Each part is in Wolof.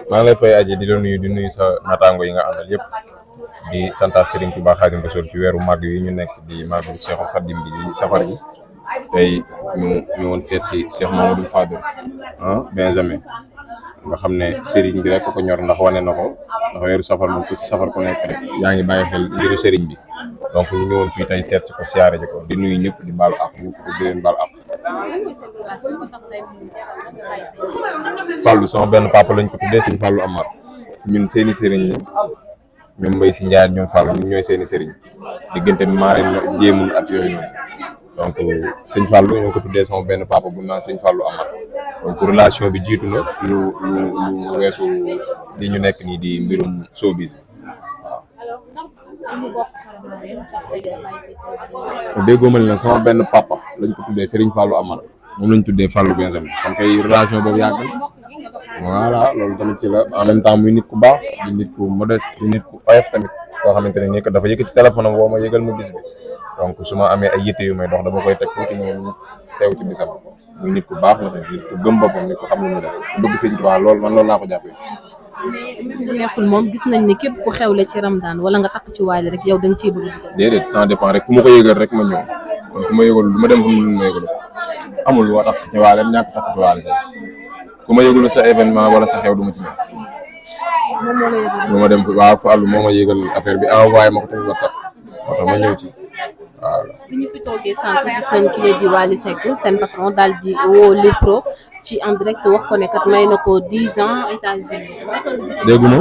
maa ngi lay fay aji di la nuyu di nuyu sa naataango yi nga àndal yëpp di santaat Serigne Touba Xaadimu Rasuul ci weeru màgg yi ñu nekk di màggu Cheikhul Khadim bi di safar gi tey ñu ñëwoon seet si Cheikh Mamadou Fadel Benjamin nga xam ne Serigne bi rek ko ñor ndax wane na ko ndax weeru safar moom ku ci safar ku nekk rek yaa ngi bàyyi xel mbiru Serigne bi donc ñu ñëwoon fii tey seet si ko siyaare ji ko di nuyu ñëpp di baalu ak ñëpp di leen baalu ak. Fallou sama benn papa lañ ko tuddee sëñ Fallou Amar ñun seeni sëriñ la ñoom Mbaye si Ndiaye ñoom Fallou ñun ñooy seeni sëriñ diggante bi maa leen jéemul at yooyu noonu donc sëñ Fallou ñoo ko tuddee sama benn papa bu naan sëñ Fallou Amar donc relation bi jiitu na lu weesu li ñu nekk nii di mbirum showbiz waaw. déggoo ma ne sama benn papa lañ ko tuddee Serigne Fallou Amar moom lañ tuddee Fallou Benjamin kon kay relation boobu yàgg voilà loolu tamit ci la en même temps muy nit ku baax di nit ku modeste di nit ku oyof tamit koo xamante ne nii que dafa yëkkati téléphone am woo ma yëgal ma bis bi donc su ma amee ay yitte yu may dox dama koy teg tuuti ñëw teew ci bisam muy nit ku baax la tamit nit ku gëm boppam nit ku xam lu mu def bëgg sëñ Tuubaa loolu man loolu laa ko jàppee. mais bu nekkul moom gis nañ ni képp ku xewle ci Ramadan wala nga takk ci waale rek yow da nga ciy bëgg. déedéet ça dépend rek ku ma ko yëgal rek ma ñëw kon ku ma yëgal du ma dem fu mu ma yëgal amul woo takk ci waale ñàkk takk ci waale ku ma yëgul sa événement wala sa xew du ma ci ñëw. moom moo la yëgal. lu ma dem waaw Fallou moo ma yëgal affaire bi envoyé ma ko tamit WhatsApp moo tax ma ñëw ci waaw. bi ñu fi toogee sànq gis nañ ki lee di Wally Seck seen patron daal di woo Lil Pro ci en direct wax ko ne kat may na ko 10 ans États-Unis. déggu ma.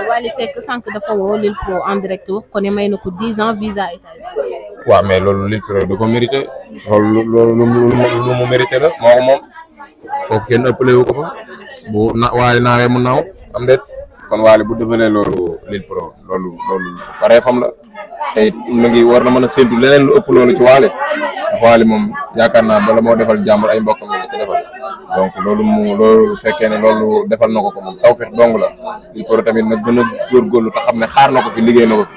Wally Seck sànq dafa woo Lil Pro en direct wax ko ne may na ko 10 ans visa États-Unis. waaw mais loolu Lil Pro du ko mérité loolu lu mu mérité la moo ko moom foofu kenn ëppale wu ko fa bu Wally naawee mu naaw am déet kon Wally bu defalee loolu Lil Pro loolu paree fam la te it mu ngi war na mën a séntu leneen lu ëpp loolu ci Wally ndax Wally moom yaakaar naa bala moo defal jàmbur ay mbokkam la ko defal donc loolu fekkee ne loolu defal na ko moom tawfeex dong la Lil Pro tamit nag gën a góorgóorlu te xam ne xaar na ko fi liggéey na ko fi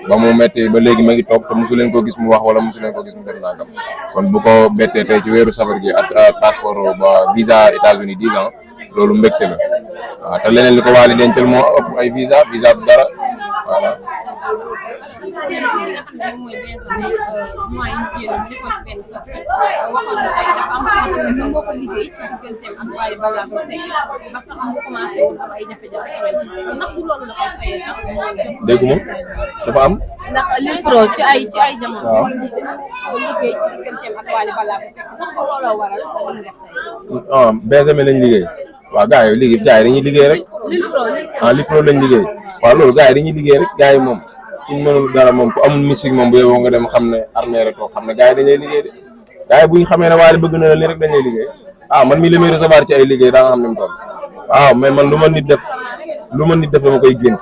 ba mu metti ba léegi ma ngi toog te mosu leen ko gis mu wax wala mosu leen ko gis mu def nangam kon bu ko bettee tey ci weeru safar gi ak passeport ba visa États-Unis 10 ans loolu mbégte la waaw te leneen li ko Wally dencal moo ëpp ay visa du dara voilà. dégg nga dafa am. ndax Lil Pro ci ay jamono. waaw liggéey ci digganteem ak Wally Ballago Seck ndax looloo waral lu def tey. Benjamin lañ liggéey waaw gars yi liggéey gars yi dañuy liggéey rek. Lil Pro lañ liggéey waaw loolu gars yi dañuy liggéey rek gars yi moom suñ mënul dara moom ku amul musique moom bu yeboo nga dem xam ne armée rek xam ne gars yi dañuy liggéey de gars yi bu ñu xamee ne Wally bëgg na la ni rek dañuy liggéey man mii li may recevoir ci ay liggéey daa nga xam ne mu toll waaw mais man lu ma nit def dama koy gént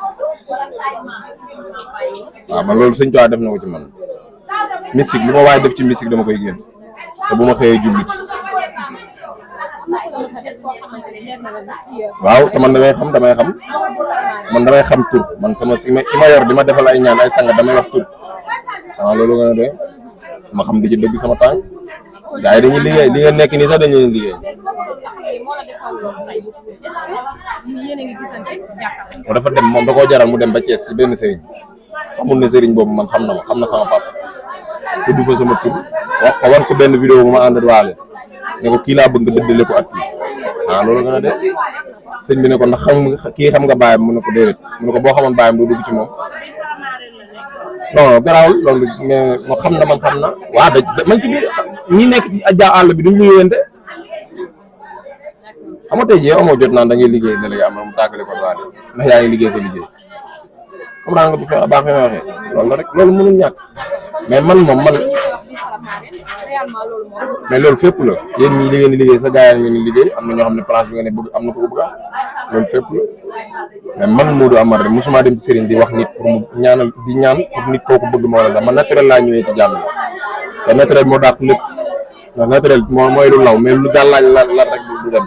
waaw man loolu sëñ Tuubaa def na ko ci man musique lu ma waaye def ci musique dama koy gént te bu ma xëyee jullit waaw te man damay xam tur man sama ki ma yor di ma defal ay ñaan ay sanga damay wax tur waaw loolu nga ne de ma xam di ci dëgg sama tànk gars yi dañuy liggéey li nga nekk nii sax dañuy liggéey moo dafa dem moom da koo jaral mu dem ba Thiès ci benn sëriñ xamul ne sëriñ boobu man xam na sama papa tudd fa sama tur wax ko wan ko benn vidéo bu ma ànd Wally ne ko kii laa bëgg nga dëddale ko at bi loolu nga ne de sëñ bi ne ko ndax xam nga baayam mu ne ko déedéet mu ne ko boo xamoon baayam doo dugg ci moom non garaawul loolu mais moo xam na man xam na waaw man ci biir ñi nekk ci ajaa àll bi duñ nuyuwante xam nga tey jii amoo jot naan da ngay liggéey délégué am mu tàggale ko Wally ndax yaa ngi liggéey sa liggéey xam naa nga bu fexe baax fi may waxee loolu la rek loolu mënul ñàkk mais man mais loolu fépp la yéen ñi li ngeen di liggéey sa gars yi ngeen di liggéey am na ñoo xam ne place bi nga ne bëgg am na ko bëgg loolu fépp la mais man Modou Amar rek mosuma dem ci sëriñ di wax nit pour mu ñaan pour nit kooku bëgg ma wala dara man naturel laa ñëwee ci jàmm te naturel moo dàq lépp ndax naturel mooy lu law mais lu gàllaaj la rek du dem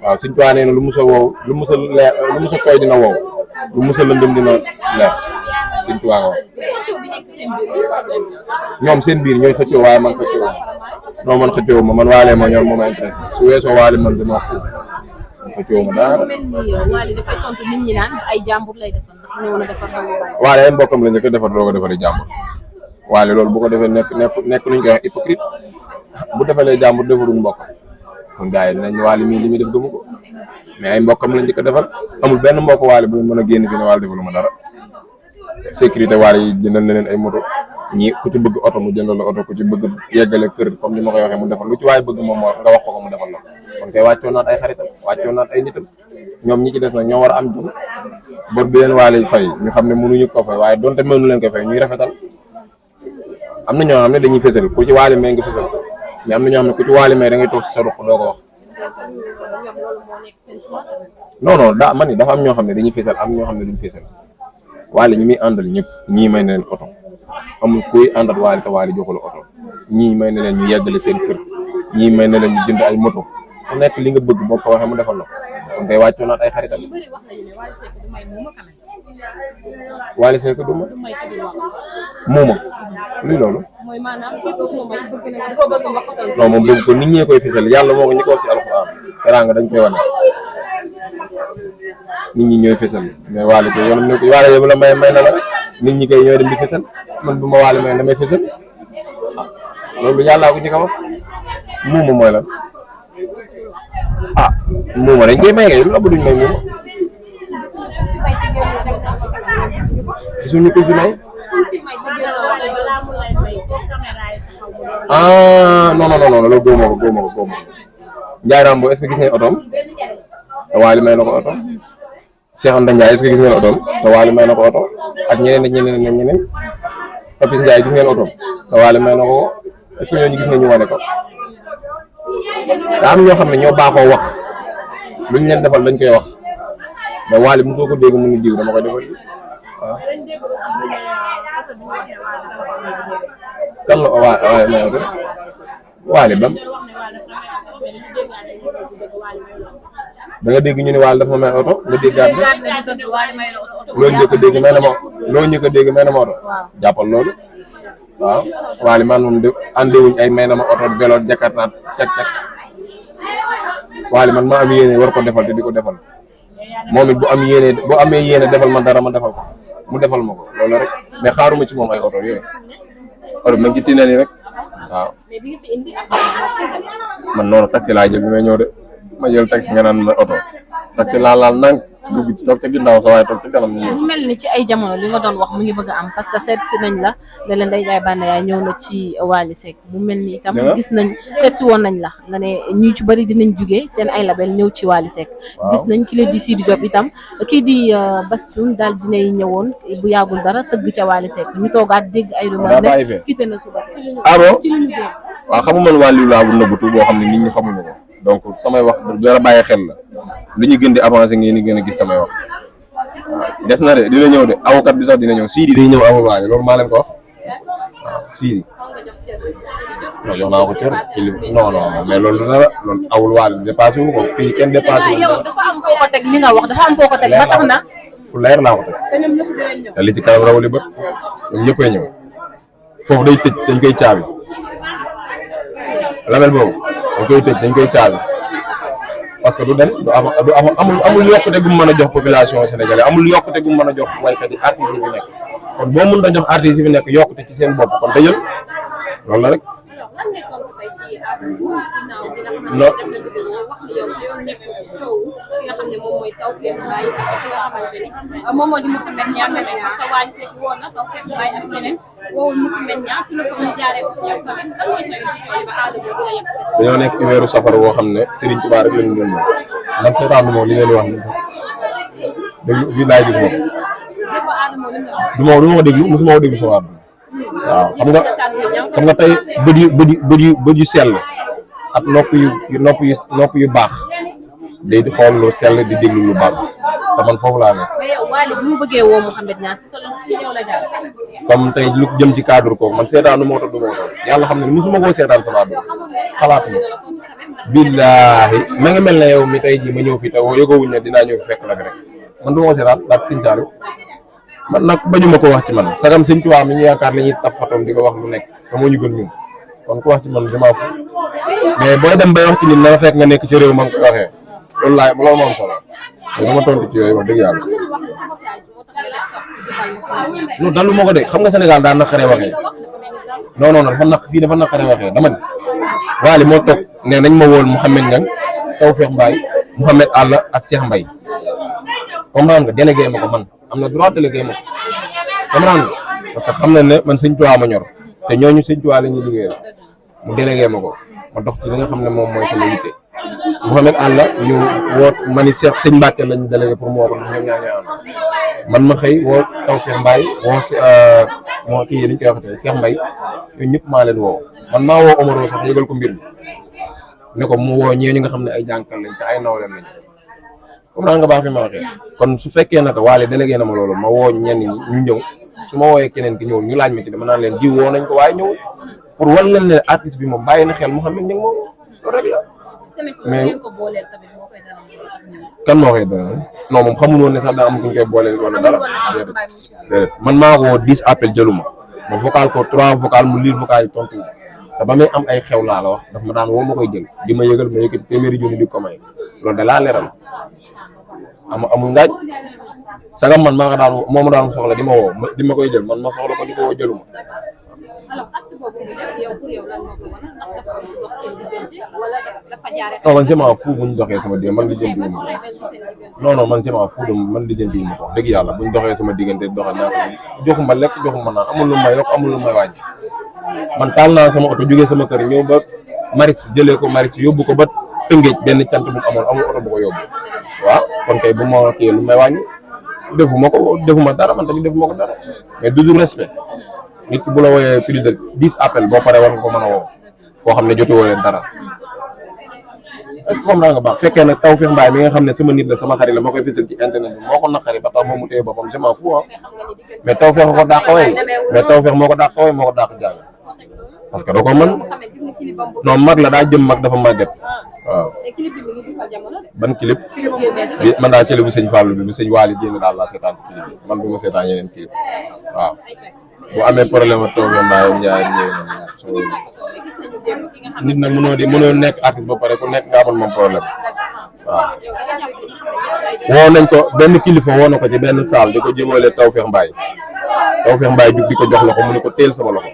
waaw suñ ko nee na lu musa wow lu musa tooy dina wow lu musa lëndëm dina leer suñ ko wax ñoom seen biir ñooy xëccoo waaye man xëccoo non man xëccoo man Wally ma ñor moo ma intéressé su weesoo Wally man dama wax xëccoo ma dara. mel ni Wally dafay tontu nit ñi naan ay jàmbur lay defal ndax ñëw na defar doomu Wally. Wally ay mbokkam la ñu ko defar doo ko defaree jàmbur Wally loolu bu ko defee nekk nuñ koy wax hypocrite bu defalee jàmbur defarul mbokk kon gars yi dinañ Wally mii li muy def gëmu ko mais ay mbokkam lañ ko defar amul benn mbokk Wally bu mën a génn fi ne Wally defalu ma dara sécurité Wally yi jëndal na leen ay moto ñi ku ci bëgg oto mu jëndal la oto ku ci bëgg yeggale kër comme ni ma koy waxee mu defal lu ci waaye bëgg moom nga wax ko mu defal la kon kay wàccoo naat ay xaritam wàccoo naat ay nitam ñoom ñi ci des nag ñoo war a am jur bor bi leen Wally fay ñu xam ne mënuñu ko fay waaye donte mënu leen ko fay ñuy rafetal am na ñoo xam ne dañuy fësal ku ci Wally may nga fësal mais am na ñoo xam ne ku ci Wally may da ngay toog si sa ruq doo ko wax non daa man ni dafa am ñoo xam ne dañuy fësal am ñoo xam ne duñ fësal Wally ñi muy àndal ñëpp ñii may na leen oto amul kuy àndat Wally te Wally joxu la oto ñii may na leen ñu yeggale seen kër ñii may na leen ñu jënd ay moto ku nekk li nga bëgg boo ko waxee mu defal la kon kay wàccoo naat ay xaritam Wally Seck du ma muuma luy loolu non moom bëgg ko nit ñee koy fisal yàlla moo ko ñi ko wax ci alxuraan teraanga dañ koy wane nit ñi ñooy fisal mais Wally ko yoonam ne ko Wally yow la may na la rek nit ñi koy ñooy dem di fisal man bu ma Wally may damay fisal loolu yàllaa ko ci kaw muuma mooy lan muuma dañ koy may kay lu la duñ may muuma suñu ko fi may non loolu góoma ko Ndiaye Rambo est-ce que gis ngeen otoom te Wally may na ko oto Cheikh Anta Ndiaye est-ce que gis ngeen otoom te Wally may na ko oto ak ñeneen Papis Ndiaye gis ngeen otoom te Wally may na ko est-ce que ñooñu gis ngeen ñu wane ko daa am ñoo xam ne ñoo baaxoo wax luñ leen defal dañ koy wax mais Wally mosoo ko dégg mu ngi diw dama koy defal waaw kan la waaye may oto Wally bam da nga dégg ñu ne Wally dafa may oto nga déggaat loo njëkk a dégg may na ma oto jàppal loolu waaw Wally man moom de àndewuñ ay may na ma oto vélo jakarta cak Wally man ma am yéene war ko defal te di ko defal moom it bu amee yéene defal ma dara ma defal ko mu defal ma ko loolu rek mais xaaruma ci moom ay oto yooyu oto bi ma ci tinani rek waaw man noonu taxi laa jël bi may ñëw de ma jël taxi nga naan ma oto taxi laal nang dugg ci toog ca ginnaaw sa waaye toog ci kanam ñu ñëw. mu mel ni ci ay jamono li nga doon wax mu ngi bëgg a am parce que seet si nañ la ne leen Ndeye Ndiaye Banaya ñëw na ci Wally Seck mu mel ni itam gis nañ seet si woon nañ la nga ne ñu ci bëri dinañ jugee seen ay label ñëw ci Wally Seck gis nañ ki la di Sidi Diop itam kii di Bastoun daal dinay ñëwoon bu yàggul dara tëgg ca Wally Seck ñu toogaat dégg ay rumeur ne quitté na suba bon ci li ñu dégg waaw xamu man Wally laa bu nëbbatu boo xam ne nit ñi xamuñu ko donc samay wax dara bàyyi xel la li ñu gën di avancer ngeen di gën a gis samay wax des na de dina ñëw de avocat bi sax dina ñëw Sidi day ñëw avocat loolu maa leen ko wax waaw Sidi non jox naa ko cër non mais loolu dara loolu awul Wally dépassé wu ko fii kenn dépassé wu yow dafa am foo ko teg li nga wax dafa am foo ko teg ba tax na fu leer laa ko teg te li ci kanam rawali bët ñoom ñëppay ñëw foofu day tëj dañ koy caabi label boobu dañ koy tëj dañ koy caabi parce que du dem du amul yokkute gu mu mën a jox population sénégalaise amul yokkute gu mu mën a jox waykat yi artistes yi fi nekk kon boo mën a jox artistes yi fi nekk yokkute ci seen bopp kon tëjal loolu la rek. non moom moo di Mouhamed Niang parce que Wally Seck woon na Tawfekh Mbaye ak ñeneen woowul Mouhamed Niang si la ko mu jaaree ko ci yow tamit lan mooy sooy ci ba aada boobu la yem. dañoo nekk ci weeru safar boo xam ne Serigne Touba rek lañu doon ndax seetaanu moom li ngeen di wax nii sax déglu bii laay gis moom du ma ko déglu mosuma ko déglu sa waat waaw xam nga tey bët yu sell ak nopp yu baax day di xool lu sell di déglu lu baax te man foofu laa nekk. mais yow Wally bi mu bëggee woo Mouhamed Niang si yow la jaar. comme tey lu jëm ci cadre kooku man seetaanu moo tax du ma yàlla xam ne mosuma koo seetaan sama àdduna xalaat ma billaahi ma nga mel ne yow mi tey jii ma ñëw fii te yëgowuñ ne dinaa ñëw fekk la rek man du ma ko seetaan daal Sëñ Saliou man nag bañuma ko wax ci man sagam Sëñ Tuubaa mi ñu yaakaar la ñuy taf fatom di ko wax lu nekk te moo ñu gën ñun kon ku wax ci man damaa fu mais booy dem bay wax ci nit na la fekk nga nekk ci réew ma nga ko waxee loolu moom solo te dama tontu ci yooyu wax dëgg yàlla. non dalu ma ko de xam nga Sénégal daan naqaree waxee non dafa naqaree waxee dama ne Wally moo toog ne nañ ma wool Mouhamed Niang Tawfekh Mbaye Mouhamed Alla ak Cheikh Mbaye comprendre nga délégué ma ko man am na droit délégué ma ko comprendre nga parce que xam na ne man Sëñ Tuubaa ma ñor te ñooñu Sëñ Tuubaa la ñuy liggéeyal mu délégué ma ko ma dox ci li nga xam ne moom mooy sama yitte Mouhamed Alla ñu woo ma ni Cheikh Sëñ Mbacke lañ délégué pour moo ko ndax ñoom ñaar ñooy ànd man ma xëy woo Tawfekh Mbaye woo moo kii dañ koy waxatee Cheikh Mbaye ñun ñëpp maa leen woo man maa woo Omaro sax yëgal ko mbir mi ne ko mu woo ñee ñi nga xam ne ay jànkal lañ te ay nawleen lañ comme naa nga baax fi ma waxee kon su fekkee naka Wally délégué na ma loolu ma woo ñenn ñi ñu ñëw su ma wooyee keneen ki ñëw ñu laaj ma ci dama naan leen jiw woo nañ ko waaye ñëwul pour wan leen ne artiste bi moom bàyyi na xel Mouhamed Niang moom loolu rek la. mais kan moo koy dalal non moom xamul woon ne sax daa am ku ñu koy booleel wala dara déedéet man maa ko woo 10 appel jëluma ma vocal ko 3 vocal mu lire vocal yi tontu te ba may am ay xew laa la wax daf ma daan woo ma koy jël di ma yëgal ma yëkkati téeméeri junni di ko may loolu da laa leeral amul ngaaj sagam man maa ko daan moo ma daan soxla di ma woo di ma koy jël man ma soxla ko di ko woo jëluma. non man sama fu buñ doxee sama diggante man li jëndiwu ma non man sama fu man li jëndiwu ma ko dëgg yàlla buñ doxee sama diggante doxal naa ko joxuma lekk joxuma naan amul lu may yokk amul lu may wàññi man taal naa sama oto jógee sama kër ñëw ba Maris jëlee ko Maris yóbbu ko ba Tëngéej benn cant bu amoon amul oto bu ko yóbbu waaw kon kay bu ma kii lu may wàññi defuma dara man tamit defuma ko dara mais du respect nit ki bu la wooyee plus de 10 appels boo paree war nga ko mën a woo koo xam ne jotewoo leen dara est-ce que comme daa nga baax fekkee nag Tawfekh Mbaye mi nga xam ne sama nit la sama xarit la ma koy fësal ci internet bi moo ko naqari ba tax moom mu téye boppam je m'en fous mais Tawfekh ko dàq way mais Tawfekh moo ko dàq way moo ko dàq jàng parce que da ko mën non mag la daa jëm mag dafa màgget waaw ban clip bi man daal clip bu sëñ Fallou bi bu sëñ Wally génn daal laa seetaan ci clip bi man bu ma seetaan yeneen clip waaw bu amee problème ak Tawfekh Mbaye ñaar ñëw nit nag mënoo nekk artiste ba pare ku nekk nga amoon moom problème waaw woo nañ ko benn kilifa woo na ko ci benn salle di ko jëmale Tawfekh Mbaye jug di ko jox loxo mu ne ko teel sama loxo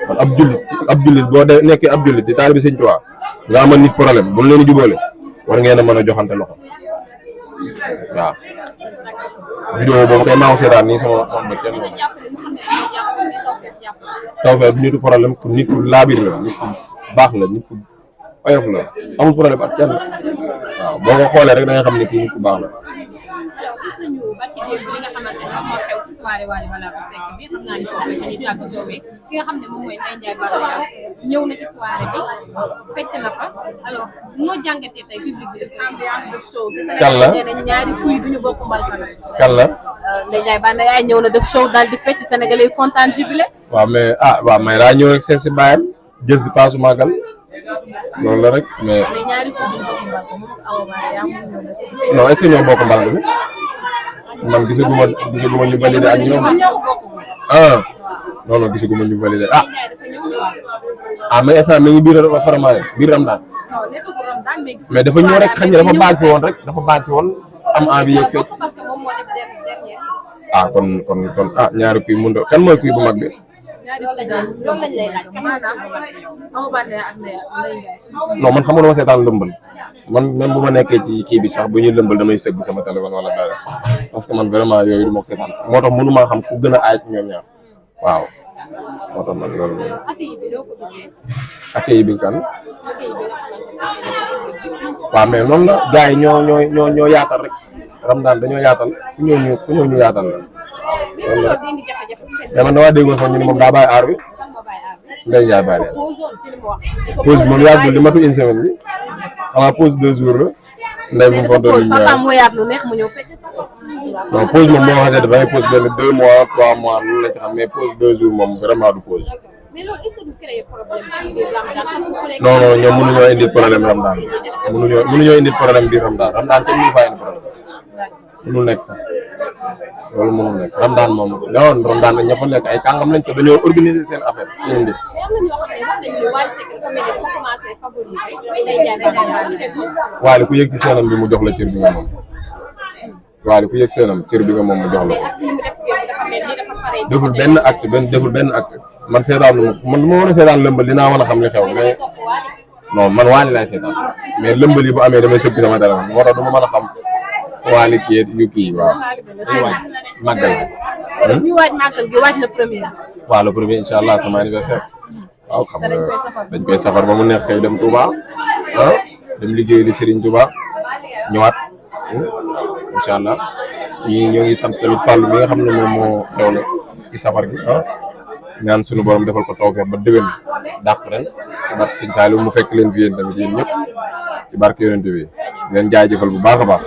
kon ab jullit boo de nekkee ab jullit di taalibe Sëñ Tuubaa nga amoon nit problème bu leen jubóole war ngeen a mën a joxante loxo waaw vidéo boobu kay maa ngi seetaan nii sama bët kenn Tawfekh du nitu problème ku nit ku laabir la nit ku baax la nit ku oyof la amul problème ak kenn waaw boo ko xoolee rek da nga xam ne kii nit ku baax la. ki nga xam ne moom mooy Ndeye Ndiaye Balla ñëw na ci soirée bi fecc na fa alors noo jàngatee tey public bi dafa ambiance def show kan la ñaari kuy du ñu bokk mbal kan la Ndeye Ndiaye Balla ñëw na def show daal di fecc Sénégalais yi kontaan jubilé waaw mais waaw may daa ñëw ak seen si bàyyam jël si paasu màggal loolu la rek mais ñaari kuy du ñu bokk mbal moom Awa Ba yaa non est-ce que ñoo bokk mbal bi man gisaguma ñu validé ak ñoom non gisaguma ñu validé mais instant mi ngi biir Faramare biir Ramadan mais dafa ñëw rek xañ dafa baal ci woon am envie yeeg fecc kon ñaari kuy mun kan mooy kuy bu mag bi non man xamul ma seetaan lëmbal man même bu ma nekkee ci kii bi sax bu ñuy lëmbal damay sëgg sama téléphone wala dara parce que man vraiment yooyu du ma ko seetaan moo tax mënu maa xam ku gën a aay ci ñoom ñaar waaw moo tax man loolu moom accueil bi kan waaw mais noonu la gars yi ñoo yaatal rek Ramadan dañoo yaatal ku ñëw ñu yaatal la loolu la mais man damaa déggoon sax ñu ne moom daa bàyyi aar bi Ndeye Ndiaye bàyyi pause bi moom yàggul li matu une semaine bi xanaa pause 2 jours la ndey bu mu fa doon non pause moom moo waxee dafay pause benn 2 mois 3 mois loolu la ci xam mais pause 2 jours moom vraiment du pause non ñoom mënuñoo indi problème Ramadan mënuñoo indi problème biir Ramadan te mënu faa indi problème mënul nekk sax loolu mënul nekk Ramadan moom Ramadan ña fa nekk ay kàngam lañ te dañoo organiser seen affaire seen mbir Wally ku yëg ci seenam bi mu jox la cër bi nga moom Wally ku yëg seenam cër bi nga moom mu jox la ko deful benn acte man seetaan man lu ma mën a seetaan lëmbal dinaa mën a xam li xew mais non man Wally laay seetaan mais lëmbal yi bu amee damay sëppi sama téléphone moo tax du ma mën a xam Wally kii yu kii waaw màggal ñu waaj màggal gi waaj la premier waaw le premier incha allah sama anniversaire waaw xam nga dañ koy safar ba mu neex xëy dem Touba dem liggéey li Serigne Touba ñëwaat incha allah ñoo ngi sant tamit Fallou mi nga xam ne moom moo xewle ci safar gi ñaan suñu borom defal ko tawfeex ba déwén dàq ren ci barke Sëñ Saliou mu fekk leen fi yéen tamit yéen ñëpp ci barke yonent bi leen jaajëfal bu baax a baax